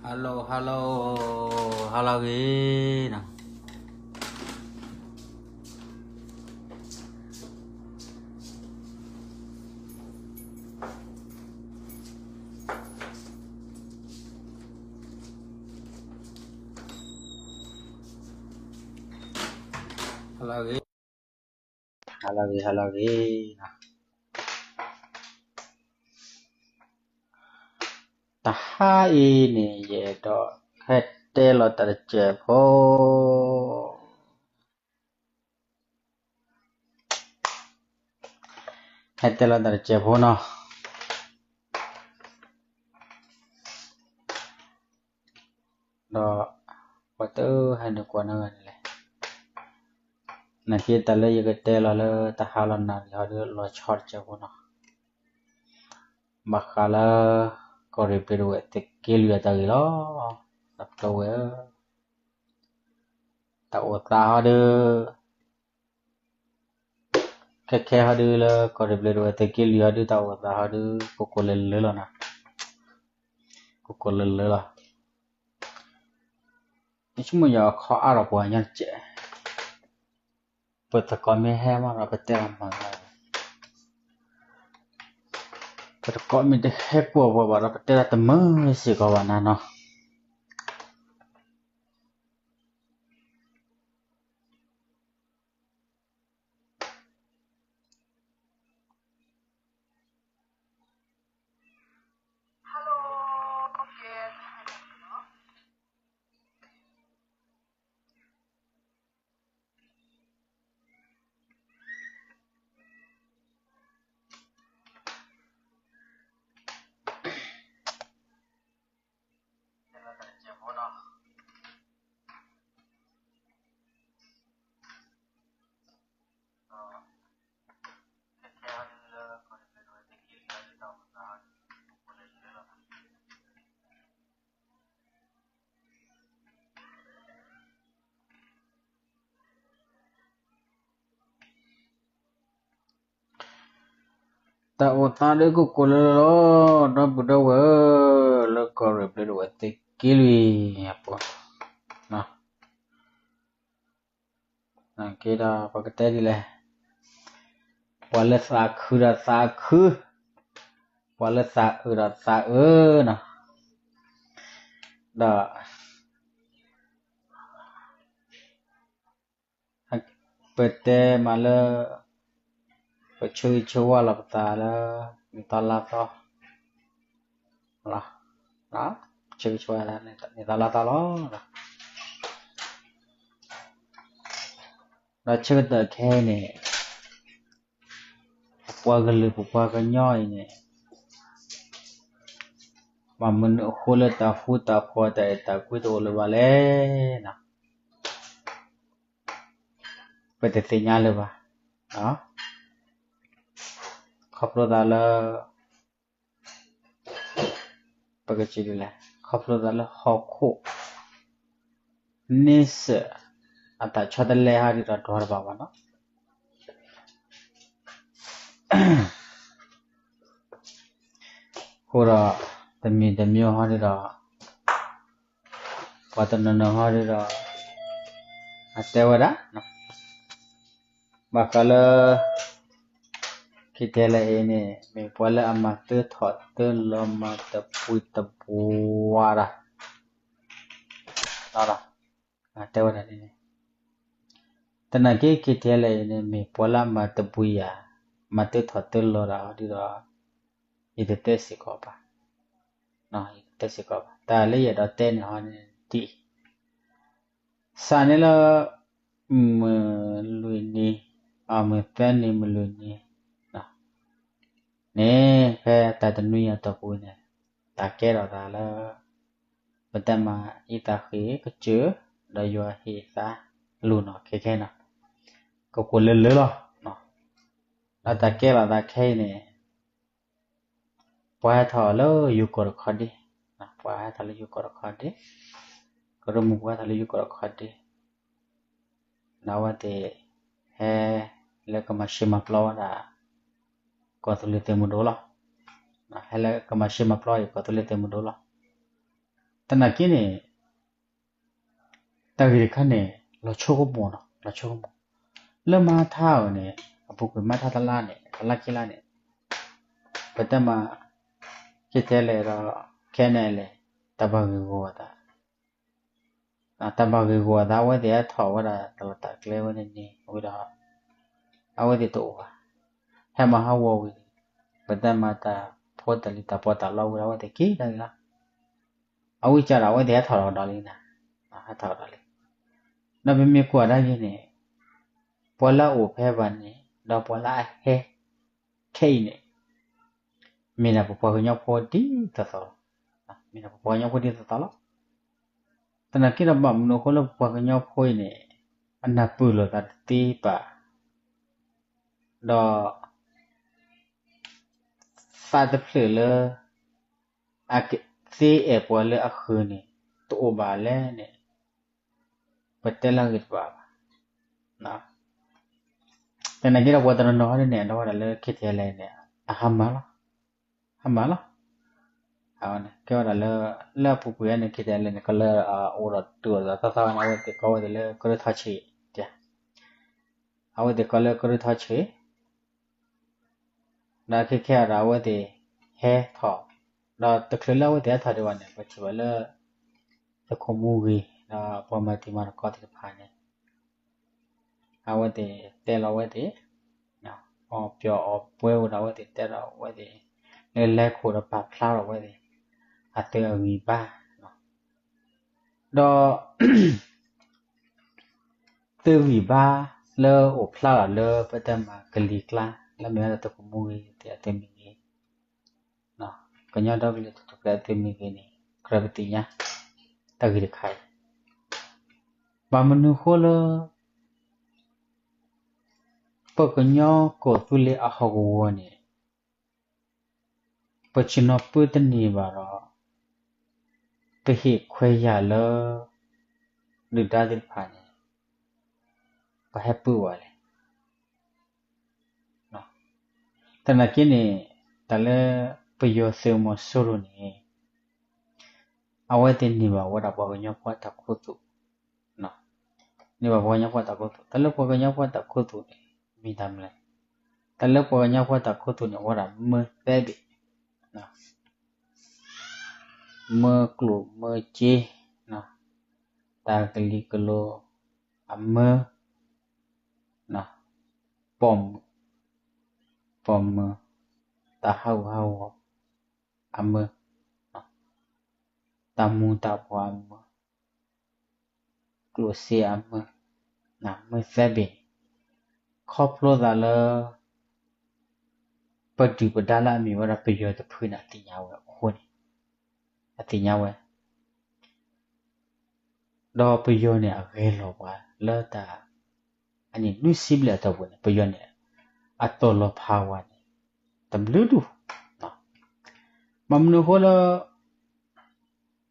Hello hello, ဟါလၢအဂ့ၤနီၤ. ဟါလၢအဂ့ၤ, ဟါလၢအဂ့ၤ, ဟါလၢအဂ့ၤနီၤ. တဟါအံၤန့ၣ် ယအဲၣ်ဒိးဟဲတဲလီၤတၢ်တစဲးဖိ, ဟဲတဲလီၤတၢ်တစဲးဖိနီၤ. ဒီး ပှၤတဟဲနုာ်ကွၢ်နီတဂၤန့ၣ်လဲၣ်. နာ်က့တၢ်လၢယကတဲလီၤလၢတဟါလီၤနၤလံဟီဒုး လီၤဆီတစဲးဖိနီၤ. ဘၣ်ဃးလၢ ကီၢ်ရ့ၣ်ဘျ့းဒဝဲၢ်သုးက့လွံၢ်အတၢ်ဂ့ၢ်လီၤ. ဒီပုၢ်ဒီဝဲၢ်ဧၢ, တၢ်အိၣ်သးဟီဒုး ခဲခဲဟီဒုးလၢ ကီၢ်ရ့ၣ်ဘျ့းဒဝဲၢ်သုးက့လွံၢ်ဟီဒုး တၢ်အိၣ်သးဟီဒုး ကိၢ်ကိၢ်လၢၤလၢၤလီၤနီၤ. ကိၢ်ကိၢ်လၢၤလၢၤလီၤ. ယဆိကမိၣ်ယခီအါထီၣ်ပှၤညီတစဲး, ပသကိးမ့ၢ်ဟဲမးဒီး ပတဲတၢ်မုာ်လီၤ. ပသကိးမ့ၢ်တဟဲကွၢ်ပှၤဘၣ်ဒီး ပတဲတၢ်တမုာ်စ့ၢ်ကီးဘၣ်နၤနီၤ.တၢ်အိၣ်သးဒုးကိၢ်ကိၢ်လၢၤလၢၤလီၤ ဒီပုၢ်ဒီဝဲၢ်ဧၢ, လၢကီၢ်ရ့ၣ်ဘျ့းဒဝဲၢ်သုးက့လွံၢ်အပူၤ, နာ်က့ဒီးပကတဲဒ်လဲၣ်, ပှၤလၢသးခုဒီးသးခု, ပှၤလၢသးအုးဒီးသးအုးနီၤ, ဒီး ပတဲမးလၢ ပဆၢဂ့ၤဆၢဝါလီၤပသးလၢ နံၣ်သီလါသီ, ဆၢဂ့ၤဆၢဝါလၢ နံၣ်သီလါသီလီၤ. ဒီးဆၢကတီၢ်ခဲအံၤန့ၣ် ပပှၤကလုာ်ပပှၤကညီအံၤန့ၣ် ဘၣ်မနုၤအဃိလၢတၢ်ဃူတၢ်ဖိးတၢ်အဲၣ်တၢ်ကွံတအိၣ်လၢၤဘၣ်လဲၣ်နီၤ. ပတသ့ၣ်ညါလၢၤဘၣ်. ခီဖျိသးလၢ ပကစံးဒ်လဲၣ်, ခီဖျိသးလၢဟီၣ်ခိၣ်န့ဆၢၣ် အတၢ်ဆီတလဲဟီဒ်ဒီးဒွးတဘၣ်ဘၣ်နီၤ. အဃိဒီး တမံၤတမံၤဟီဒ်ဒီး ပှၤတနီၤနီၤဟီဒ်ဒီး အတဲဝဲဒၣ် ဘၣ်ဃးလၢ KTLA အံၤန့ၣ် မ့ၢ်ပှၤလၢအမၤတၢထီၣ်တၢလီၤ မၤတပှံၤတပှၢ်တၢ် တဲဝဲဒၣ်န့ၣ်, သနာ်က့ KTLA အံၤန့ၣ် မ့ၢ်ပှၤလၢအမၤတပှံၤယၤ မၤတၢထီၣ်တၢလီၤတၢ်ဟီဒ်ဒီး ယတတဲစ့ၢ်ကီးဘၣ်, ယတတဲစ့ၢ်ကီးဘၣ်. တၢ်လၢယအဲၣ်ဒိးတဲန့ၣ်ဟီန့ၣ် ဒ်အံၤ စးန့ၣ်လၢ မုၢ်လွံၢ်နံၤ, မုၢ်သၢနံၤ မုၢ်လွံၢ်နံၤန့ၣ် ဖဲတၢ်တနွံအတီၢ်ပူၤန့ၣ် တၢ်ကဲထီၣ်သးလၢ ပတဲမးအံသးဃ့ကစၢၢ် ဒီးယွၤဟ့ၣ်သးလိၣ်နီၤ ခဲခဲနီၤ, ကကိၢ်လၢလၢလီၤ. ဒီးတၢ်ကဲထီၣ်သးခဲအံၤန့ၣ် ပှၤဟဲထီၣ်လၢယိၤကီၢ်တခီဒ့, ပှၤဟဲထီၣ်လၢယိၤကီၢ်တခီဒ့, ကရၢမိၢ်ပှၤဟဲထီၣ်လၢယိၤကီၢ်တခီဒ့, ဒီးအဝဲသ့ၣ်ဟဲလၢကမၤၡ့မၤပျီဝဲဒၣ် ကီၢ်သူလ့ၤသုးမုၢ်ဒိၣ်လီၤ. ဟဲလၢကမၤၡ့မၤပျီအံၤ ကီၢ်သူလ့ၤသုးမုၢ်ဒိၣ်လီၤ. သနာ်က့န့ၣ် တၢ်ဂ့ၢ်တခါန့ၣ် လီၤဆိကမိၣ်နီၤ လီၤဆိကမိၣ်, လၢမၤထါအီၤန့ၣ် အပူၤကွံာ်မၤထါတလါန့ၣ် တလါခံလါန့ၣ် ပတဲမး က့ထဲလဲၣ်ဒီး ခဲန့ၣ်လဲၣ် တၢ်ဘၣ်ဂ့ၢ်ဂီၤအသး တၢ်ဘၣ်ဂ့ၢ်ဂီၤအသး အဝဲသ့ၣ်ဟဲထီၣ်ဝဲဒၣ်တၢ်လီၢ်တၢ်ကျဲဝဲန့ၣ်န့ၣ် ဝံၤဒီး အဝဲသ့ၣ်တအိၣ်ဘၣ်, ဟဲမၤဟးဂီၤဝံၤ ပတဲမးတၢ်ဖိတၢ်လံၤတၢ်ပီးတၢ်လီဝံၤဒီး အဝဲသ့ၣ်က့ၤတၢ်ဂ့ၢ်လီၤ. အဝံၤကဒီး အဝဲသ့ၣ်ဟဲထီၣ်ဒီးလံနၤ, ဟဲထီၣ်ဒီးလံ. ဒီးပမ့ၢ်ကွၢ်ဒၣ်က့ၤန့ၣ် ပှၤလၢအအိၣ်ဖဲဘၣ်န့ၣ် ဒီးပှၤလၢအဟဲ ခဲအံၤန့ၣ် မ့ၢ်ဒၣ်ပပှၤကညီဖိဒ်သိးသိးလီၤ. မ့ၢ်ဒၣ်ပပှၤကညီဖိဒ်သိးသိးလီၤ. သနာ်က့ဒီးဘၣ်မနုၤအဃိလၢပပှၤကညီဖိအံၤန့ၣ် အနၢ်ပၢၢ်လိာ်သးတသ့ဘၣ်, ဒီး သးတဖျၢၣ်လၢ အကသ့အဲၣ်ပှၤလၢအဃၢၤန့ၣ် တအိၣ်ဘၣ်လဲၣ်န့ၣ် ပတဲလၢအဂ့ၢ်တဘၣ်ဘၣ်. သနာ်က့ဒီးပှၤတနီၤနီၤန့ၣ် အဒိဝဲဒၣ်လၢ ခဲထဲလဲၣ်န့ၣ် အဟးမၤလီၤ, ဟးမၤလီၤ. ကဲဝဲဒၣ်လၢ လၢအပူၤကွံာ်န့ၣ် ခဲထဲလဲၣ်န့ၣ် ကလၢအအိၣ်ဒီးတုၤအီၤသီသီန့ၣ် အဝဲသ့ၣ်ကိးဝဲသ့ၣ်လၢကရၢထီၣ်ဆံး, အဝဲသ့ၣ်ကိးလၢကရၢထီၣ်ဆံး ဒီးခဲခဲအံၤဒီးအဝဲသ့ၣ်ဟဲထီၣ်, ဒီးတချုးလၢအဝဲသ့ၣ်ဟဲထီၣ်ဒံးဘၣ်န့ၣ် ပထံၣ်ဘၣ်လၢ သုးခိၣ်မူဂ့ၤ ဒီးပှၤမၤတံၤမၤသကိးသ့ၣ်တဖၣ်န့ၣ် အဝဲသ့ၣ်တဲလီၤဝဲသ့ၣ်, အီၣ်ပျီၢ်အီၣ်ပှဲၤဝဲဒီးအဝဲသ့ၣ်တဲဒီးအဝဲသ့ၣ် လၢလဲၤခိၣ်ဒီးပာ်ဖျါထီၣ်ဝဲသ့ၣ် အသုးအဂံၢ်ဘါ ဒီး သုးဂံၢ်ဘါလၢအိၣ်ဖျါထီၣ်လၢပတဲမးကလံၤကျါ လၢမ့ၢ်ဝဲဒၣ်သုးခိၣ်မူဂ့ၤသ့ၣ်အသုးမ့ၢ်ဂ့ၤ, ကညီဒီကလုာ်တၢ်ထူၣ်ဖျဲးအသုးမ့ၢ်ဂ့ၤန့ၣ် ကြၢးပသ့ၣ်ညါ တၢ်ဂ့ၢ်တခါအံၤ, ဘၣ်မနုၤအဃိလၢ ပကညီကီၢ်သူလ့ၤအဟီၣ်ကဝီၤန့ၣ် ပဆ့ၣ်နီၤပၢတန့ၢ်ဘၣ်ဒီး ပဟ့ၣ်ခွဲးယာ်လၢ ဒုၣ်ဒါသ့ၣ်တဖၣ်န့ၣ် ပဟဲပၢဝဲလဲၣ်. သနာ်က့န့ၣ် တၢ်လၢပယီၤသုးမီၤစိရိၤန့ၣ် အဝဲသ့ၣ်န့ၢ်ဘၣ်ဝဲဒၣ်ပှၤကညီဖိအတၢ်ခူသူၣ်, န့ၢ်ဘၣ်ပှၤကညီဖိအတၢ်ခူသူၣ်, တၢ်လၢပှၤကညီဖိအတၢ်ခူသူၣ်န့ၣ် မ့ၢ်တၢ်မနုၤလဲၣ်. တၢ်လၢပှၤကညီဖိအတၢ်ခူသူၣ်န့ၣ် အိၣ်ဝဲဒၣ်မၢသၢဘ့ၣ်, မၢကျိၣ်မၢစ့, တၢ်ကလံၤကလိၤအမၢ, ပိာ်မုၣ်, ပိာ်မုၣ်, တၢ်ဟးဂူာ်ဟးဂီၤအမၢ, တၢ်မူၤတၢ်ဘှီးအမၢ, ကျိၣ်စ့အမၢ, မၢသၢဘ့ၣ်န့ၣ် ခီဖျိသးလၢ ပဒုၣ်ပဒါလၢအမ့ၢ်ဝဲဒၣ်ပယီၤတဖုန့ၣ် အသ့ၣ်ညါဝဲအဃိန့ၣ်, အသ့ၣ်ညါဝဲ ဒီးပယီၤန့ၣ် အဂဲၤလီၤပှၤလၢတၢ် အနံၣ်နွံဆံဘျဲၣ်အတီၢ်ပူၤန့ၣ် ပယီၤန့ၣ် အတီၢ်လီၤဖးဝဲန့ၣ် တဘျုးဒူၣ်, ဘၣ်မနုၤအဃိလၢ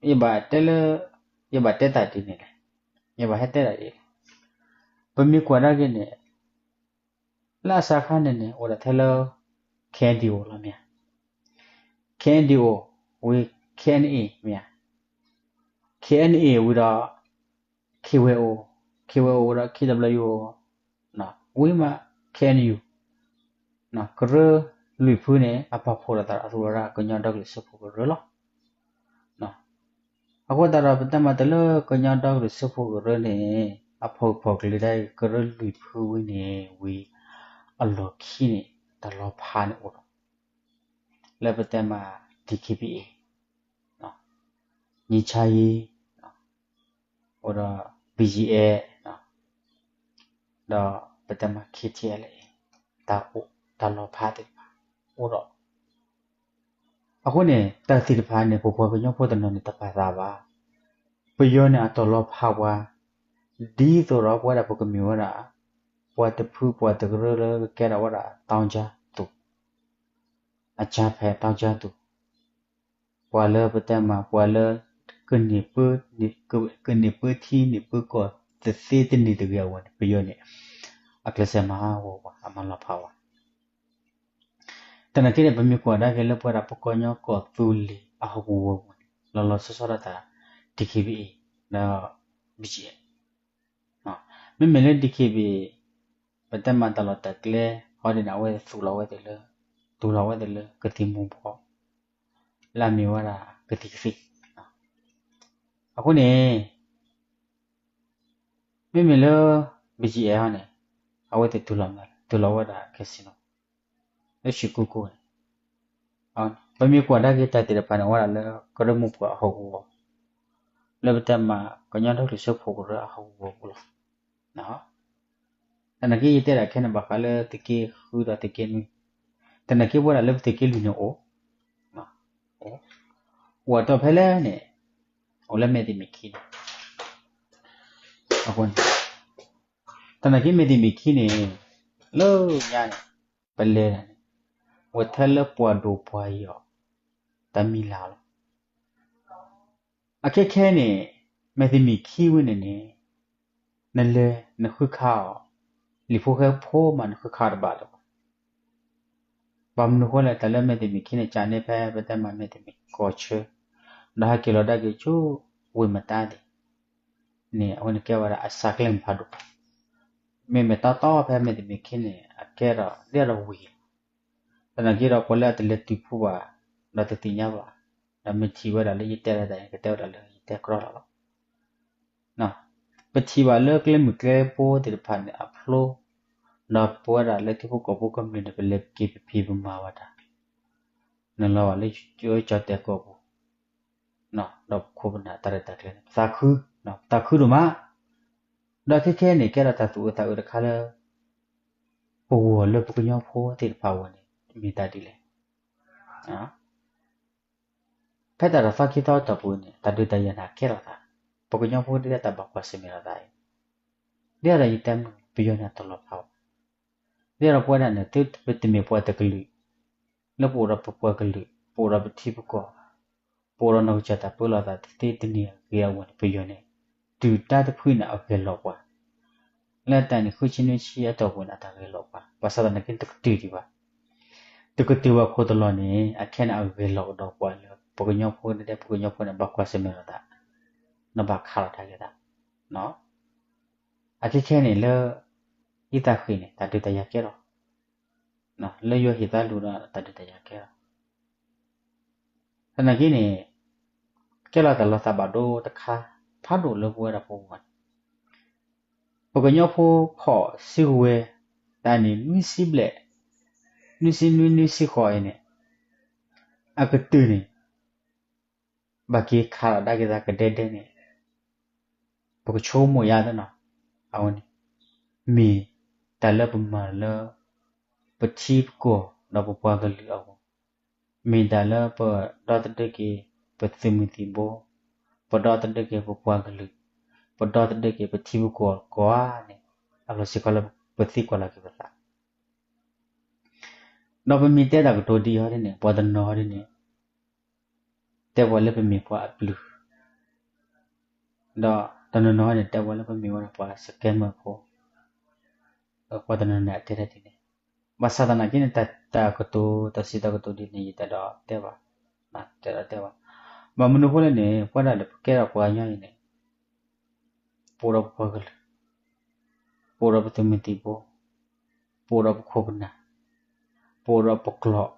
ယဘၣ်တဲလၢ ယဘၣ်တဲတၢ်ဒ်န့ၣ်လဲၣ်, ယဘၣ်ဟဲတဲတၢ်ဒ်လဲၣ်, ပမ့ၢ်ကွၢ်ဒၣ်က့ၤန့ၣ် လၢအစးခါန့ၣ်န့ၣ် အိၣ်ဒၣ်ထဲလၢ ခဲအံၤဒံးအိၣ်လီၤမ့ၢ်ဧါ, ခဲအံၤဒံးအိၣ် ဝံၤ ခဲအံၤန့ၣ်မ့ၢ်ဧါ, ခဲအံၤန့ၣ်ဝံၤဒီး KYO, KYO ဝံၤဒီး KWO, ဝံၤမး KNU, ကရၢလွံၢ်ဖုန့ၣ် အပာ်ဖှိၣ်လိာ်သးအသူဝဲဒၣ်ကညီဒီကလုာ်စၢဖှိၣ်ကရၢလီၤ. အဃိသတးဒီး ပတဲမးတၢ်လၢကညီဒီကလုာ်စၢဖှိၣ်ကရၢန့ၣ် အဖီၣ်ဂၢၢ်ဖီၣ်ကျၢၤဒၣ်ကရၢလွံၢ်ဖုဝံၤန့ၣ် ဝံၤအလီၢ်ခံန့ၣ် တၢ်လီၤဖးန့ၣ်အိၣ်ဒီး လၢပတဲမး DKBA, ငြိမ်းချမ်းရေး, အိၣ်ဒီး BGF, ဒီးပတဲမး KTLA, တၢ်အိၣ် တၢ်လီၤဖးသ့ၣ်တဖၣ်အိၣ်ဒီး အဃိန့ၣ် တၢ်သ့ၣ်တဖၣ်န့ၣ် ပပှၤကညီဖိတနီၤန့ၣ် တပာ်သးဘၣ်. ပယီၤန့ၣ် အတီၢ်လီၤဖးပှၤ ဒ်သိးဒီးပဝဲဒၣ်ပကမ့ၢ်ဝဲဒၣ် ပှၤတဖုပှၤတကရၢလၢကကဲထီၣ်ဝဲဒၣ် တောင်ကြားသူ, အကြမ်းဖက် တောင်ကြားသူ, ပှၤလၢပတဲမး ပှၤလၢ ကန့ၢ်ပၢထံန့ၢ်ပၢကီၢ် တသ့တန့ၢ်တဂ့ၤအဂီၢ်န့ၣ် ပယီၤန့ၣ် အကျဲးစၢးမၤဟးဂီၤပှၤ အမၤလီၤဖးပှၤ သနာ်က့န့ၣ် ပမ့ၢ်ကွၢ်ဒၣ်က့ၤလၢပဝဲဒၣ်ပကီၢ်ညီကီၢ်သူလ့ၤအဟီၣ်ကဝီၤပူၤန့ၣ် လီၤလီၤဆီဆီဒၣ်တၢ် DKBA ဒီး BGF, မ့မ့ၢ်လၢ DKBA ပတဲမၤတၢ်လီၢ်တၢ်ကျဲ ဟီဒ်န့ၣ် အဝဲသူၣ်လီၤဝဲသ့ၣ်လၢ သူၣ်လီၤဝဲသ့ၣ်လၢကသံၣ်မူၤဘှီး လၢအမ့ၢ်ဝဲဒၣ်ကသံၣ်ကသ့, အဃိန့ၣ် မ့မ့ၢ်လၢ BGF ဟီန့ၣ် အဝဲသ့ၣ်သူၣ်လီၤမး သူၣ်လီၤဝဲဒၣ် casino လၢ ရွှေကုက္ကို န့ၣ်, ပမ့ၢ်ကွၢ်ဒါက့ၤတၢ်သ့ၣ်တဖၣ်န့ၣ် အိၣ်ဝဲဒၣ်လၢကရၢမိၢ်ပှၢ်အဟီၣ်ကဝီၤ, လၢပတဲမး ကညီဒီကလုာ်စၢဖှိၣ်ကရၢအဟီၣ်ကဝီၤပူၤလီၤ. သနာ်က့ယတဲဒၣ်ခဲန့ၣ် ဘၣ်ဃးလၢသုးက့ဃုဒီးသုးက့နွံ, သနာ်က့ပဝဲဒၣ်လၢပသုးက့လွံၢ်န့ၣ်အိၣ်, အိၣ်အတီၢ်ဖဲလဲၣ်န့ၣ် အိၣ်လၢမဲာ်တမံၤခံန့ၣ်, အဃိန့ၣ် သနာ်က့မဲာ်တမံၤခံန့ၣ် လၢညါန့ၣ် ပလဲၤန့ၣ် ဝဲထဲလၢပှၤဒိၣ်ပှၤယီၤ တၢ်မံၤလၢ်လီၤ. အခဲခဲန့ၣ် မဲာ်တမံၤခံဝဲန့ၣ်န့ၣ် နလဲၤနဃုခးအီၤ လံာ်ဖိဃဲဖိမး နဃုခးအီၤတဘၣ်လၢၤဘၣ်. ဘၣ်မနုၤဃိလဲၣ် တၢ်လၢမဲာ်တမံၤခံန့ၣ် ကးန့ၢ်ဖဲပတဲမးမဲာ်တမံၤကီၢ်ဆၢ ဒီးဟဲက့ၤလီၤဒၣ်က့ၤဆူဝ့ၢ်မတါသ့ၣ်န့ၣ် အဝဲန့ၣ်ကဲဝဲဒၣ်အစးကျဲမုၢ်ဖးဒိၣ်, မ့မ့ၢ်တီတီဖဲမဲာ်တမံၤခံန့ၣ် အကဲဒီးဒ်ဒီးဝ့ၢ်လီၤ. သနာ်က့ဒီးပှၤလၢအတလဲၤတုၤဖူဘၣ် ဒီးတသ့ၣ်ညါဘၣ်, ဒီးမ့ၢ်ထံၣ်ဝဲဒၣ်လၢယတဲဒၣ်တၢ်န့ၣ် ကတဲဝဲဒၣ်လၢယတဲကြီလီၤလီၤ. ပထံၣ်ဘၣ်လၢကျဲမုၢ်ကျဲဘိသ့ၣ်တဖၣ်န့ၣ်အဖျိ, ဒီးပဝဲဒၣ်လၢထံဖိကီၢ်ဖိကမျၢၢ်န့ၣ် ပလဲၤက့ၤပဖံးပမၤဘၣ်တၢ်, နလီၤဘၣ်လၢကၠီၣ်တဲာ်ကီၢ်ပူၤ, ဒီးပခိၣ်ပနၢ်တၢ်ရဲၣ်တၢ်ကျဲၤန့ၣ် ပသးခု, ပသးခုဒိၣ်မး, ဒီးခဲခဲန့ၣ် ကဲထီၣ်တၢ်သူၣ်အုးသးအုးတခါလၢ ပဂီၢ်လၢပကညီဖိသ့ၣ်တဖၣ်အဂီၢ်န့ၣ် မ့ၢ်တၢ်ဒ်လဲၣ်. ဖဲတၢ်တၢ်သီခံသီအတီၢ်ပူၤန့ၣ် တၢ်ဒုးတၢ်ယၤန့ၣ်ကဲထီၣ်သး, ပကညီဖိဒ်တၢ်ဘၣ်ကွၢ်ဆၢၣ်မဲာ်လိာ်သးအံၤ, ဒ်ဒီးယတဲမုၢ် ပယီၤန့ၣ်အတလီၤဖးဘၣ်, ဒ်ဒီးပဝဲဒၣ်န့ၣ် သုတမ့ၢ်ပှၤတကလုာ် လၢပအိၣ်ဒီးပပှၤကလုာ်, ပအိၣ်ဒီးပထံပကီၢ်, ပအိၣ်ဒီးနီၢ်ကစၢ်တၢ်ပၢလီၤသးသ့တန့ၢ်အဂ့ၤအဝဲန့ၣ် ပယီၤန့ၣ် တုၤတၢ်တဖုန့ၣ်အဂဲၤလိာ်ပှၤ လၢတၢ်နံၣ်ဃုဆံနွံဆံအတီၢ်ပူၤန့ၣ် အတၢ်ဂဲၤလိာ်ပှၤ ဘၣ်ဆၣ်သနာ်က့တကတုၤဒံးဘၣ်, တကတုၤဘၣ်ခိၣ်တလီၢ်န့ၣ် အခဲန့ၣ်အဂဲၤလိာ်ကဒီးပှၤလၢ ပကညီဖိန့ၣ်တဲ ပကညီဖိန့ၣ် ဘၣ်ကွၢ်ဆၢၣ်မဲာ်လိာ်သး, နဘၣ်ခးလီၤတၢ်ဂ့ၢ်သး, အခဲခဲန့ၣ်လၢ ယသးဃ့န့ၣ် တၢ်ဒုးတၢ်ယၤကဲထီၣ်, လၢယိၤဟ့ၣ်သးလူၤဒီးတၢ်ဒုးတၢ်ယၤကဲထီၣ် သနာ်က့န့ၣ် ကဲလီၤတၢ်လီၤသးဘၣ်ဒိတခါ ဖးဒိၣ်လၢပဝဲဒၣ်ပဂီၢ်န့ၣ်, ပကညီဖိဖီၣ်စုကဝဲၤ တၢ်နံၣ်နွံဆံဘျဲၣ်, နွံဆံနွံ နွံဆံဃိးအံၤန့ၣ်, အကတၢၢ်န့ၣ် ဘၣ်က့ၤခးလီၤဒၣ်က့ၤသးကဒဲဒဲန့ၣ် ပကဆိကမိၣ်ယါသ့ၣ်နီၤ, အဝဲန့ၣ် မ့ၢ်တၢ်လၢပမၤလၢ ပထံပကီၢ်ဒီးပပှၤကလုာ်အဂီၢ်, မ့ၢ်တၢ်လၢပဒီသဒၢက့ၤပသုးမုၢ်သံၣ်ဘိ, ပဒီသဒၢက့ၤပပှၤကလုာ်, ပဒီသဒၢက့ၤပထံပကီၢ်ကိးဂၤန့ၣ် အလီၢ်စ့ၢ်ကီးလၢပသံကွၢ်လီၤက့ၤပသး ဒီးပမ့ၢ်တဲတၢ်ကတိၤဒ်အံၤဟီဒ်န့ၣ် ပှၤတနီၤဟီဒ်န့ၣ် တဲပှၤလၢပမ့ၢ်ပှၤအပျုၢ်, ဒီးတနီၤနီၤဟီန့ၣ် တဲပှၤလၢပမ့ၢ်ဝဲဒၣ်ပှၤ scammer ဖိ, ပှၤတနီၤန့ၣ်အတဲတၢ်ဒ်န့ၣ်, ဘၣ်ဆၣ်သနာ်က့န့ၣ် တၢ်ကတိၤ တၢ်စံးတၢ်ကတိၤဒ်န့ၣ် ယတအဲၣ်ဒိးတဲဘၣ်, တဲဒိးတဲဘၣ်, ဘၣ်မနုၤအဃိလဲၣ်န့ၣ် ပဝဲဒၣ်လၢပကဲထီၣ်ပှၤကညီအံၤန့ၣ် ပအိၣ်ဒီးပပှၤကလုာ်, ပအိၣ်ဒီးပသုးမုၢ်သံၣ်ဘိ, ပအိၣ်ဒီးပခိၣ်ပနၢ်, ပအိၣ်ဒီးပကျိာ်,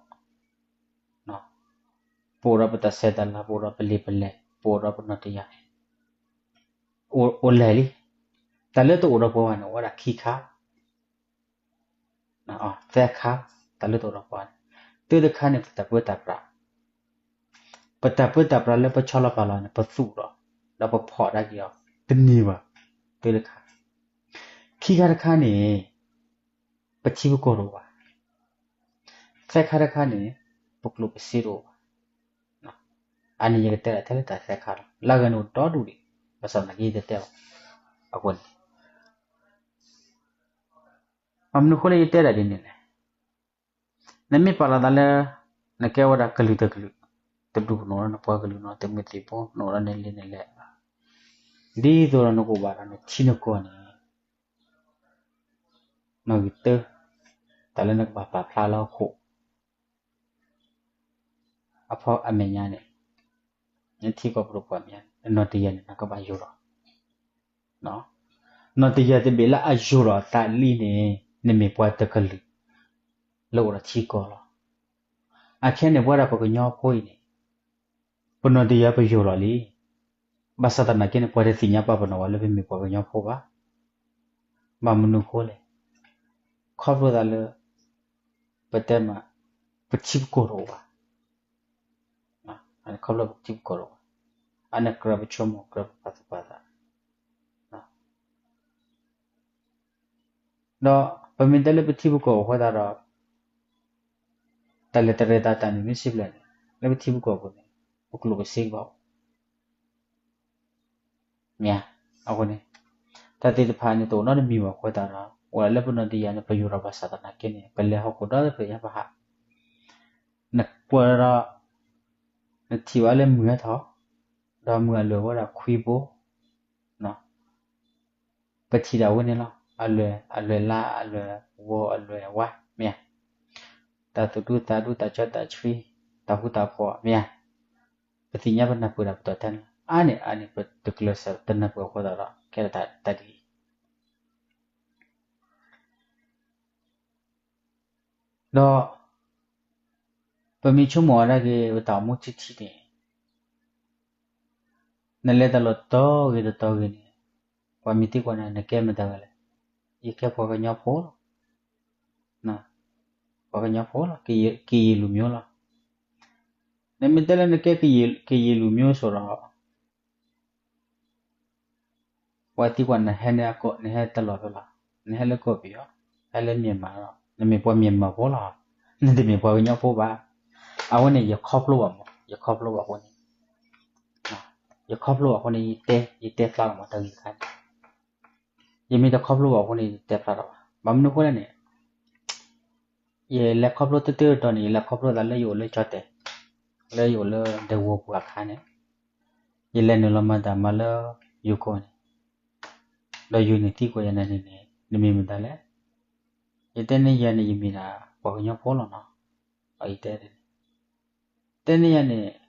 ပအိၣ်ဒီးပတၢ်ဆဲးတၢ်လၤ, ပအိၣ်ဒီးပလံာ်ပလဲၢ်, ပအိၣ်ဒီးပနီၣ်တယၢ်, အိၣ်လဲၣ်လံ, တၢ်လၢတအိၣ်ဒီးပှၤဘၣ်န့ၣ် အိၣ်ဝဲဒၣ်ခံခါ သၢခါ, တၢ်လၢတအိၣ်ဒီးပှၤန့ၣ်, တၢတခါန့ၣ် ပတၢ်ပၢတၢ်ပြး, ပတၢ်ပၢတၢ်ပြးလၢပဆီလီၤပာ်လီၤန့ၣ် ပသူၣ်ဒီး ဒီးပဖီၣ်ဒၣ်က့ၤအီၤ တန့ၢ်ဘၣ်, တၢတခါ, ခံခါတခါန့ၣ် ပထံပကီၢ်တအိၣ်ဘၣ်, သၢခါတခါန့ၣ် ပကျိၣ်ပစ့တအိၣ်ဘၣ်, အန့ၣ်ယကတဲဒၣ်ထဲလၢတၢ်သၢခါလီၤ, လၢအဂၤန့ၣ်အိၣ်ဒီဒူၣ်ဒံး, ဘၣ်ဆၣ်သနာ်က့ယတတဲဘၣ်, အဃိန့ၣ် ဘၣ်မနုၤအဃိလၢယတဲဒၣ်ဒ်န့ၣ်လဲၣ်, နမ့ၢ်ပာ်လီၤသးလၢ နကဲဝဲဒၣ်ကလုာ်တကလုာ်, တဒူၣ်နအိၣ်ဒီးနပှၤကလုာ်နီၤ, တမုၢ်သံၣ်ဘိ နအိၣ်ဒီးနလံာ်နလဲၢ်, ဒ်သိးဒီးနကအိၣ်ဘၣ်ဒီးနထံနကီၢ်န့ၣ် မ့ၢ်ဂ့ၤတၢ်, တၢ်လၢနကဘၣ်ပာ်ဖျါလၢဟီၣ်ခိၣ် အဖီအမဲာ်ညါန့ၣ်, နထံကီၢ်ပဒိၣ်ပှၤမဲာ်ညါန့ၣ် နနီၢ်တယၢ်န့ၣ် နကဘၣ်ယိၢ်လီၤ. နီၢ်တယၢ်တဘ့ၣ်လၢအယိၢ်လီၤအသးလံန့ၣ် နမ့ၢ်ပှၤတကလုာ် လၢအိၣ်ဒီးထံကီၢ်လီၤ. အခဲန့ၣ် ပဝဲဒၣ်ပှၤကညီဖိအံၤန့ၣ် ပနီၢ်တယၢ်ပယိၢ်လီၤလံ. ဘၣ်ဆၣ်သနာ်က့န့ၣ် ပှၤတသ့ၣ်ညါပာ်ပနီၣ်ဝဲလၢပမ့ၢ်ပှၤကညီဖိဘၣ်. ဘၣ်မနုၤအဃိလဲၣ်. ခီဖျိသးလၢ ပတဲမး ပထံပကီၢ်တအိၣ်ဘၣ်. ခီဖျိပထံပကီၢ်တအိၣ်ဘၣ်. အန့ၣ်ကြၢးပဆိကမိၣ် ကြၢးပပာ်သူၣ်ပာ်သး ဒီးပမ့ၢ်တဲလၢပထံပကီၢ်အဃိသတးဒီး တၢ်လဲၤတရဲၣ်တၢ်တၢ်န့ၣ်မ့ၢ်စံးဘျဲၣ်န့ၣ် လၢပထံပကီၢ်ပူၤန့ၣ် ပကျိၣ်ပစ့ကဘၣ်အိၣ် မ့ၢ်ဧါ. အဃိန့ၣ် တၢ်သ့ၣ်တဖၣ်န့ၣ် တအိၣ်နီတမံၤဘၣ်အဃိသတးဒီး အိၣ်ဒၣ်လၢပနီၢ်တယၢ်န့ၣ် ပယိၢ်ဒီးဘၣ်ဆၣ်သနာ်က့န့ၣ် ပလဲၤဟီၣ်ခိၣ်ဒီတဖျၢၣ်ညါပဟး နကွၢ်ဒီး နထံၣ်ဘၣ်လၢမုၢ်ဟဲထီၣ် ဒီးမုၢ်အလွဲၢ်ဝဲဒၣ်ခွံဘိ ပထံၣ်ဒၣ်ဝဲန့ၣ်လီၤ. အလွဲၢ် အလွဲၢ်လါ အလွဲၢ်ဝီ အလွဲၢ်ဝါ မ့ၢ်ဧါ. တၢ်သူၣ်ဒူသးဒူ တၢ်ကၢတၢ်ဆှံ တၢ်ဃူတၢ်ဖိး မ့ၢ်ဧါ. ပသ့ၣ်ညါပနၢ်ပၢၢ်ဒၣ်ပတီၢ်ထဲန့ၣ်လီၤ. အါန့ၢ်အါန့ၢ် ပတကျဲးစၢးတနၢ်ပၢၢ်အဃိသတးဒီး ကဲထီၣ်တၢ်ဒ်အံၤ ဒီး ပမ့ၢ်ဆိကမိၣ်အီၤဒၣ်က့ၤ ပတၢ်အိၣ်မူထံထံန့ၣ် နလဲၤတၢ်လီၢ်တတီၤဂ့ၤတတီၤဂ့ၤန့ၣ် ပှၤမ့ၢ်သံကွၢ်နၤ နကဲမတၤတဂၤလဲၣ်. ယကဲပှၤကညီဖိလီၤ. ပှၤကညီဖိလီၤ. ကယဲၢ်လူၤမျိုးလီၤ. နမ့ၢ်တဲလၢနကဲကယဲၢ်လူၤမျိုးစိၤဒီး ပှၤသံကွၢ်နဟဲန့ၣ်အကီၢ် နဟဲတၢ်လီၢ်ဖဲလဲၣ်, နဟဲလၢကီၢ်ပယီၤ, ဟဲလၢမၠၣ်မၤဒီး နမ့ၢ်ပှၤမၠၣ်မၤဖိလီၤ, နတမ့ၢ်ပှၤကညီဖိဘၣ်. အဝဲန့ၣ် ယခီဖျိဘၣ်မး, ယခီဖျိဘၣ်အဃိန့ၣ်, ယခီဖျိဘၣ်အဃိန့ၣ် ယတဲ, ယတဲဖျါလီၤမး တၢ်ဂ့ၢ်တခါန့ၣ်, ယမ့ၢ်တခီဖျိဘၣ်အဃိန့ၣ် ယတဲဖျါထီၣ်ဘၣ်. ဘၣ်မနုၤအဃိလဲၣ်န့ၣ် ယလဲၤခီဖျိတၢတတီၤန့ၣ် ယလဲၤခီဖျိသးလၢယအိၣ်လၢကၠီၣ်တဲၣ်, လၢယအိၣ်လၢဒဲကဝီၤပူၤအခါန့ၣ်, ယလဲၤနုာ်လီၤမၤတၢ်မၤလၢယိၤကီၢ်န့ၣ်, ဒီးယိၤန့ၣ်သံကွၢ်ယၤန့ၣ်န့ၣ် နမ့ၢ်မတၤလဲၣ်. ယတဲန့ၢ်ယၤန့ၣ် ယမ့ၢ်ဒၣ်ပှၤကညီဖိလီၤနီၤ. ယတဲ, တဲန့ၢ်ယၤန့ၣ်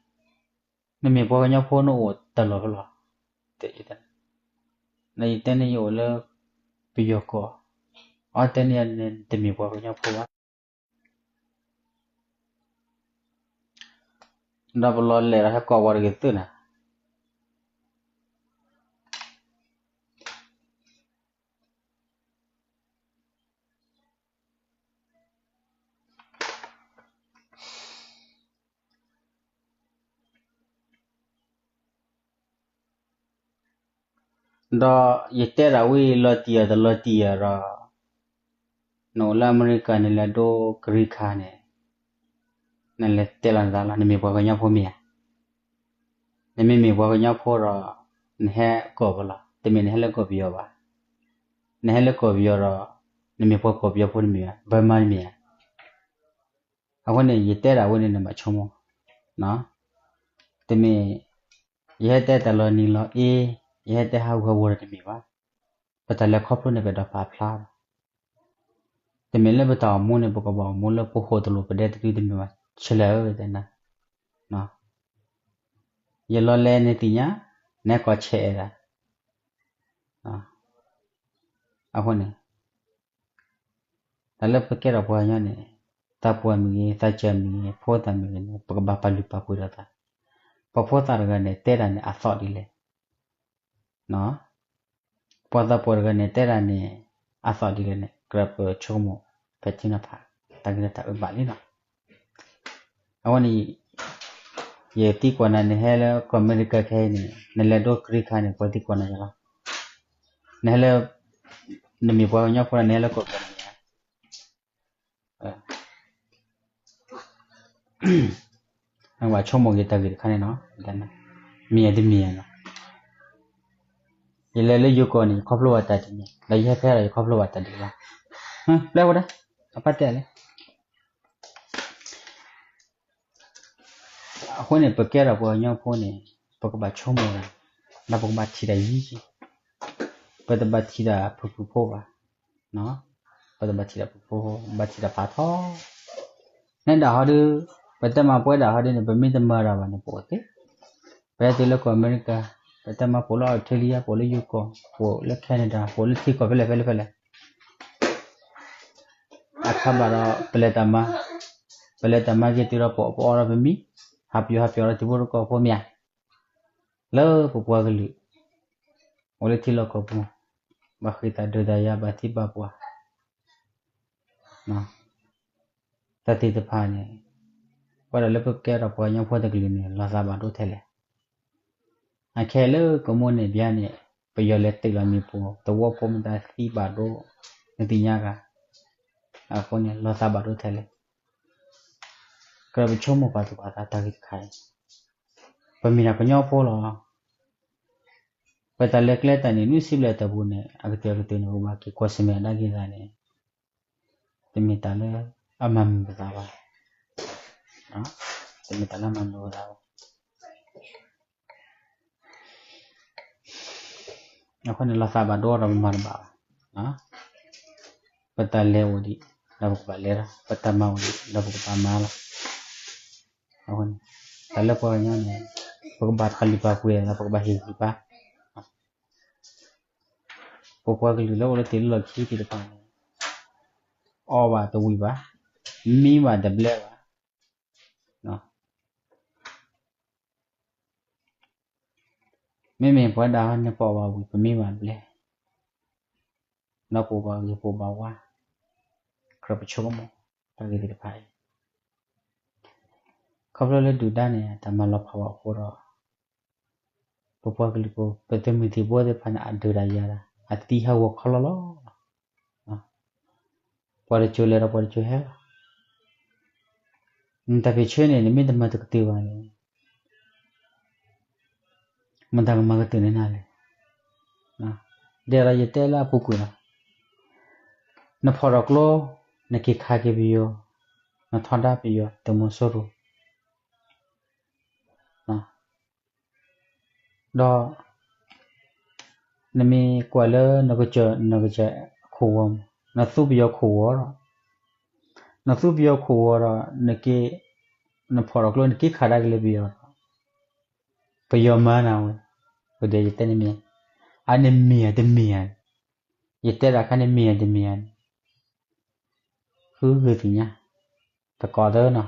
နမ့ၢ်ပှၤကညီဖိ နအိၣ်တၢ်လီၢ်ဖဲလဲၣ်. ယတဲန့ၢ်ယအိၣ်လၢပယီၤကီၢ်, အတဲန့ၢ်ယၤန့ၣ် နတမ့ၢ်ပှၤကညီဖိဘၣ်. ဒီးပလီၤလဲၤဒီးဟဲကိးဝဲတဂ့ၤသုနၤ ဒီးယတဲဒၣ်ဝဲလီၤတံၢ်ယၤတလီၤတံၢ်ယၤဒီး, နအိၣ်လၢအမဲရကၤ နလဲၤဒိ green card န့ၣ်, နလဲၤတဲလီၤနသးလီၤ နမ့ၢ်ပှၤကညီဖိမ့ၢ်ဧါ. နမ့မ့ၢ်ပှၤကညီဖိဒီး နဟဲကီၢ်ပယီၤလီၤ, တမ့ၢ်နဟဲလၢကီၢ်ပယီၤဘၣ်. နဟဲလၢကီၢ်ပယီၤဒီး နမ့ၢ်ပှၤကီၢ်ပယီၤဖိတမ့ၢ်ဧါ, ဘၣ်မၤတမ့ၢ်ဧါ. အဃိန့ၣ် ယတဲဒၣ်ဝဲန့ၣ် နဘၣ်ဆိကမိၣ်, တမ့ၢ် ယဟဲတဲတၢ်လီၤနံၤလီၤအ့, ယဟဲတဲဟးဂူာ်ဟးဂီၤဒီးတမ့ၢ်ဘၣ်. ပတၢ်လဲၤခီဖျိန့ၣ် ပအဲၣ်ဒိးပာ်ဖျါဒီး, တမ့ၢ်လၢပတၢ်အိၣ်မူန့ၣ် ပကဘၣ်အိၣ်မူလၢပဃိၣ်တလိၣ် ပဒဲတဒုတမ့ၢ်ဘၣ်, ဆဲးလဲၣ်ဧၢ တဲနၤ. ယလီၤလဲၤနသ့ၣ်ညါ, နဟဲကိးဆဲးအဲၣ်ဒၣ်. အဃိန့ၣ် တၢ်လၢပကဲထီၣ်ပှၤကညီန့ၣ်, သးပှၢ်မ့ၢ်ဂ့ၤ, သးစၢ်မ့ၢ်ဂ့ၤ, ဖိသၣ်မ့ၢ်ဂ့ၤန့ၣ် ပကဘၣ်ပာ်လုၢ်ပာ်ပှ့ၤဒီးသး. ပှၤဖိသၣ်တဂၤန့ၣ် တဲတၢ်န့ၣ် အသီၣ်ဒ်လဲၣ်. ပှၤသးပှၢ်တဂၤန့ၣ် တဲတၢ်န့ၣ် အသီၣ်ဒ်လဲၣ်န့ၣ် ကြၢးပဆိကမိၣ် ဖဲထံနီၤဖး တၢ်ဂ့ၢ်တၢ်အၢဘၣ်လံနီၤ. အဝဲန့ၣ် ယသံကွၢ်နၤ နဟဲလၢကီၢ်အမဲရကၤခဲအံၤန့ၣ် နလဲၤဒိ green card န့ၣ် ပှၤသံကွၢ်နၤယၤလီၤ. နဟဲလၢ နမ့ၢ်ပှၤကညီဖိဒီး နဟဲလၢကီၢ်ပယီၤန့ၣ်မ့ၢ်ဧါ. နကဘၣ်ဆိကမိၣ်က့ၤတၢ်ဂ့ၢ်တခါန့ၣ်နီၤ, မ့ၢ်ဧါတမ့ၢ်ဧါနီၤ. ယလဲၤလၢယိၤကီၢ်န့ၣ် ယခီဖျိဘၣ်တၢ်တမံၤ, ဒီးယဟဲဖဲဒီး ယခီဖျိဘၣ်တၢ်ဒ်လဲၣ်. ပျဲဝဲဒၣ် အပၢ်တဲလဲၣ်. အဃိန့ၣ် ပကဲထီၣ်ပှၤကညီဖိန့ၣ် ပကဘၣ်ဆိကမိၣ်တၢ်, ဒီးပကဘၣ်ထံၣ်တၢ်ယံၤယံၤ, ပတဘၣ်ထံၣ်တၢ်ဖုၣ်ဖုၣ်ဖိဘၣ်, ပတဘၣ်ထံၣ်တၢ်ဖုၣ်ဖုၣ်ဖိ, ဘၣ်ထံၣ်တၢ်ဖးထီ, နဲဒၣ်ဟီဒု, ပတဲမၤပှဲၤဒၣ်ဟီဒုန့ၣ် ပမ့ၢ်တမၤတၢ်ဘၣ်န့ၣ် ပအိၣ်သ့, ပဟဲတုၤလၢကီၢ်အမဲရကၤ ပတဲမၤပိာ်လၢ Australia ပိာ်လၢ ယိၤကီၢ် ပိာ်လၢ Canada ပိာ်လၢထံကီၢ်ဖဲလဲၣ်ဖဲလဲၣ်ဖဲလဲၣ် အခါဘၣ်ဒီး ပလဲၤတၢ်မၤ, ပလဲၤတၢ်မၤက့ၤတုၤဒီး ပအီၣ်ဒီးပမံ, ဟးပယီၤဟးပယီၤဒီးထံဖိကီၢ်ဖိမ့ၢ်ဧါ, လၢပပှၤကလုာ် အိၣ်လၢထံလီၢ်ကီၢ်ပူၤ, ဘၣ်ဃ့ၢ်သးဒုးတၢ်ယၤ ဘၣ်သံဘၣ်ပှၢ် တၢ်သ့ၣ်တဖၣ်န့ၣ်, ပဝဲဒၣ်လၢပကဲထီၣ်ပှၤကညီဖိတကလုာ်န့ၣ် လီၤသးဘၣ်ဒိထဲလဲၣ်. အခဲလၢကမိၣ်န့ၣ်ဘၣ်န့ၣ်, ပယီၤလဲၤတ့ၢ်လီၤမ့ၣ်ပိၢ် သဝီဖိမတၤသံဘၣ်ဒိ, နသ့ၣ်ညါဂၤ, အဃိန့ၣ် လီၤသးဘၣ်ဒိထဲလဲၣ်. ကြၢးပဆိကမိၣ်ပာ်သူၣ်ပာ်သးတၢ်ဂ့ၢ်တခါအံၤ, ပမ့ၢ်ဒၣ်ကညီဖိလီၤ. ပတၢ်လဲၤကျဲတၢ်န့ၣ် နွံဆံဘျဲၣ်အတီၢ်ပူၤန့ၣ် အကတၢၢ်ကတၢၢ်န့ၣ် ပကဘၣ်က့ၤကွၢ်ဆၢၣ်မဲာ်အဒၣ်က့ၤသးန့ၣ်, တမ့ၢ်တၢ်လၢအမၤမုာ်ပသးဘၣ်, တမ့ၢ်တၢ်လၢအမၤမုာ်ပသးဘၣ်. အဃိန့ၣ် လီၤသးဘၣ်ဒိဒီးပမၤတဘၣ်ဘၣ်. ပတၢ်လဲၤအိၣ်ဒံး ဒီးပကဘၣ်လဲၤလီၤ, ပတၢ်မၤအိၣ်ဒံး ဒီးပကဘၣ်မၤလီၤ. အဃိန့ၣ် တၢ်လၢပှၤကညီန့ၣ် ပကဘၣ်တၢ်လုၢ်ပာ်ပှ့ၤဒီး ပကဘၣ်ဟ့ၣ်ဂံၢ်ဘါ ပပှၤကလုာ်လၢအိၣ်လၢတ့ၢ်လၢလီၢ်ခံသ့ၣ်တဖၣ်န့ၣ် အီၣ်ဘၣ်တဝံၤဘၣ်, မံဘၣ်တဘျဲဘၣ်. မ့မ့ၢ်ပဝဲဒၣ်ဟီန့ၣ် ပအီၣ်ဘၣ်ဝံၤ ပမံဘၣ်တဘျဲ, ဒီးပအိၣ်ဘၣ်ဂ့ၤ ပအိၣ်ဘၣ်ဝါ, ကြၢးပဆိကမိၣ် တၢ်ဂ့ၢ်သ့ၣ်တဖၣ်အံၤ ခီဖျိလၢဒုၣ်ဒါန့ၣ် တၢ်မၤလီၤဖးဝဲအဃိဒီး ပပှၤကလုာ်ဖိ ပသုးမုၢ်သံၣ်ဘိသ့ၣ်တဖၣ်န့ၣ် အဒုးတၢ်ယၤတၢ် အသံဟးဂီၤခီလီၤလီၤ. ပှၤတစိၤလဲၤဒီးပှၤတစိၤဟဲလီၤ. နတၢ်ဖံးဆၢန့ၣ် နမ့ၢ်တမၤတကတၢၢ်ဘၣ်န့ၣ် မတၤကမၤကတၢၢ်န့ၢ်နၤလဲၣ်. ဒ်သိးယတဲလၢအပူၤကွံာ်လီၤ. နဖီၣ်ထီၣ်ကျိ နက့ၤခးက့ၤပယီၤ, နထီဒါပယီၤ သုးမီၤစိရိၤ ဒီး နမ့ၢ်ကွၢ်လၢ နကစၢၢ် နကစၢၢ်ခိၣ်ဝီၤ, နသူပယီၤခိၣ်ဝီၤဒီး, နသူပယီၤခိၣ်ဝီၤဒီး နက့ၤ, နဖီၣ်ထီၣ်ကျိ နက့ၤခးဒါက့ၤလၢပယီၤဒီး ပယီၤမၤနၤဝဲ, ဒီးယတဲန့ၣ်မ့ၢ်, အန့ၣ်မ့ၢ်ဧါတမ့ၢ်ဧါ, ယတဲဒၣ်ခါန့ၣ်မ့ၢ်ဧါတမ့ၢ်ဧါန့ၣ် ဃုဂ့ၤသ့ၣ်ညါ, တကိးသၢနီ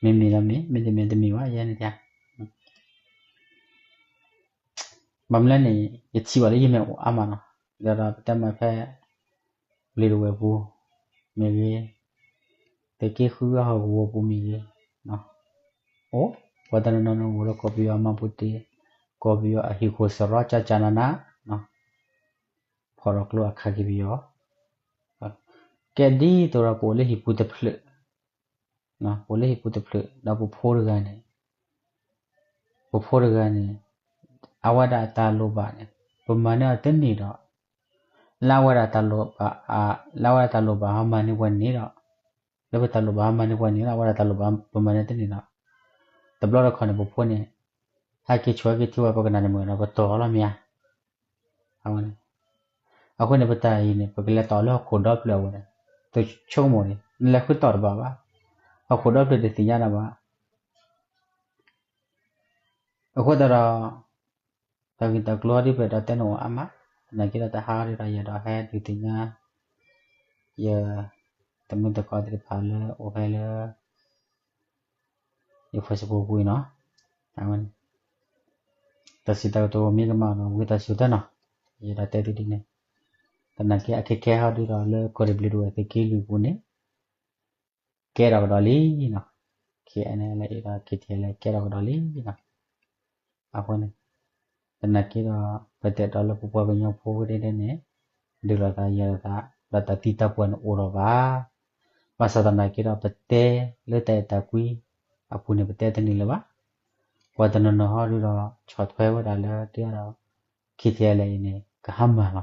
ၤ, မ့မ့ၢ်ဒီးမ့ၢ်, မ့တမ့ၢ်တမ့ၢ်ဘၣ် ယဲန့ၣ်တၢ် ဘၣ်မနုၤလဲၣ်န့ၣ် ယထံၣ်ဘၣ်လၢယမဲာ်အိၣ်အါမးနီၤ, ဒီးဒီးပတဲမးဖဲ ဘျ့းဒဝဲၢ်ပူၤမ့ၢ်ဂ့ၤ, သုးက့ဃုအဟီၣ်ကဝီၤပူၤမ့ၢ်ဂ့ၤ, အိၣ်, ပှၤတနီၤနီၤန့ၣ်အိၣ်ဒီးကီၢ်ပယီၤအမၤပူၤတ့ၢ်, ကီၢ်ပယီၤအဟံၣ်ခိၣ်စရီကၠၢ်ကၠၢ်နးနး, ဖီၣ်ထီၣ်ကျိအခးက့ၤပယီၤ, ကဲဒ်သိးဒီးပအိၣ်လၢဟံၣ်ပူၤတဖျၢၣ် ပအိၣ်လၢဟံၣ်ပူၤတဖျၢၣ် ဒီးပဖိတဂၤန့ၣ်, ပဖိတဂၤန့ၣ်, အဝဲဒၣ်အတၢ်လိၣ်ဘၣ်န့ၣ် ပမၤန့ၢ်အီၤတန့ၢ်ဒီး, လၢအဝဲဒၣ်တၢ်လိၣ်ဘၣ်, လၢအဝဲဒၣ်တၢ်လိၣ်ဘၣ်ဟီမၤန့ၢ်ပှၤန့ၣ်ဒီး, လၢပတၢ်လိၣ်ဘၣ်ဟီမၤန့ၢ်ပှၤန့ၣ်ဒီး အဝဲဒၣ်တၢ်လိၣ်ဘၣ်ပမၤန့ၢ်တန့ၢ်ဒီး, တဘျီတခီၣ်န့ၣ် ပဖိန့ၣ် ဟဲက့ၤဆိၣ်ဟဲက့ၤထံၣ်ဝဲ ပကနၣ်တမုာ်ဒီး ပတီၢ်အီၤလီၤမ့ၢ်ဧါ. အဃိန့ၣ် ပတၢ်အံၤန့ၣ် ပကလဲၤတီၢ်လၢဟီၣ်ခိၣ်ဒီဖျၢၣ်အဝဲန့ၣ်, သုဆိကမိၣ်န့ၣ် နလဲၤဃုတီၢ်တဘၣ်ဘၣ်, ဟီၣ်ခိၣ်ဒီဖျၢၣ်တသ့ၣ်ညါနၤဘၣ်. အဃိသတးဒီး တၢ်ဂ့ၢ်တၢ်ကျိၤဒ်ပအဲၣ်ဒိးတဲန့ၣ်အိၣ်အါမး, သနာ်က့ဒီးတဟါဒ်ဒီးယအဲၣ်ဒိးဟဲဒုးသ့ၣ်ညါ ယ တမုၢ်တကိးသ့ၣ်တဖၣ်လၢအိၣ်ဖဲလၢ ယ Facebook ပူၤအံၤနီၤ, တၢ်စံးတၢ်ကတိၤမ့ၢ်ကမၣ်ဒီး ဝံသးစူၤတၢ်နီၤ, ယအဲၣ်ဒိးတဲသုဒ်န့ၣ်, သနာ်က့အခ့ခဲဟီဒ်ဒီးလၢကီၢ်ရ့ၣ်ဘျ့းဒဝဲၢ်သုးက့လွံၢ်ပူၤန့ၣ် ကဲထီၣ်ကဒီးလံနီၤ, ခဲအံၤန့ၣ်လၢအံၤဒီး KTLA ကဲထီၣ်ကဒီးလံနီၤ. အဃိန့ၣ် သနာ်က့ဒီး ပတဲဒီးလၢပပှၤကညီဖိဝဲဒၣ်န့ၣ် ဒုးလိာ်သးယၤလိာ်သး ဒီးတၢ်သံတၢ်ပှၢ်န့ၣ်အိၣ်ဒီးဘၣ်. ဘၣ်ဆၣ်သနာ်က့ဒီး ပတဲလၢတၢ်အဲၣ်တၢ်ကွံအပူၤန့ၣ် ပတဲတန့ၢ်လၢၤဘၣ်. ပှၤတနီၤနီၤဟီဒုးဒီး ဆီၣ်ထွဲဝဲဒၣ်လၢဒ်ဒီး KTLA အံၤန့ၣ် ကဟါမၢ်လီ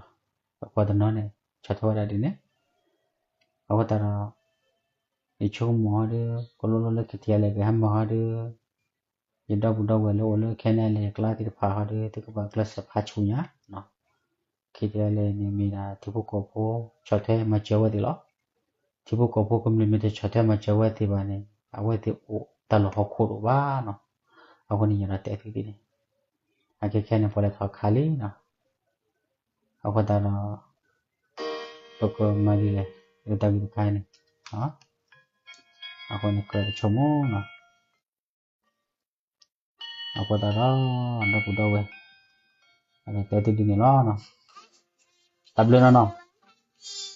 ၤ. ပှၤတနီၤန့ၣ် ဆီၣ်ထွဲဝဲဒၣ်ဒ်န့ၣ် အဃိသတးဒီး ယဆိကမိၣ်ဟီဒုး ကလိလိလၢ KTLA ကဟါမၢ်ဟီဒုး ယဒီပုၢ်ဒီဝဲၢ်လၢအိၣ်လၢ ခဲနံၣ်လၢယကျါသ့ၣ်တဖၣ်ဟီဒုး သုကဘၣ်ကျဲးစၢးဖးဆူညါ KTLA န့ၣ်မ့ၢ်ဒၣ်ထံဖိကီၢ်ဖိ ဆီၣ်ထွဲမၤစၢၤဝဲသ့ၣ်လီၤ. ထံဖိကီၢ်ဖိကမျၢၢ်မ့ၢ်တဆီၣ်ထွဲမၤစၢၤဝဲသ့ၣ်ဘၣ်န့ၣ် အဝဲသ့ၣ်အိၣ်တၢ်လီၢ်ဟီၣ်ခိၣ်တအိၣ်ဘၣ်နီၤ. အဃိန့ၣ် ယအဲၣ်ဒိးတဲသုဒ်န့ၣ် အခဲခဲန့ၣ် ပှၤလဲၤထီၣ်ခါလံနီၤ. အဃိသတးဒီး ပကမၤဒ်လဲၣ် လၢတၢ်ဂ့ၢ်တခါအံၤန့ၣ်, အဃိန့ၣ် ကြၢးတဆိကမိၣ်နီၤ. အဃိသတးဒီး ဒီပုၢ်ဒီဝဲၢ် အဝဲတဲတ့ၢ်ဒ်န့ၣ်လီၤနီၤ. တၢ်ဘျုးနီၤနီၤ.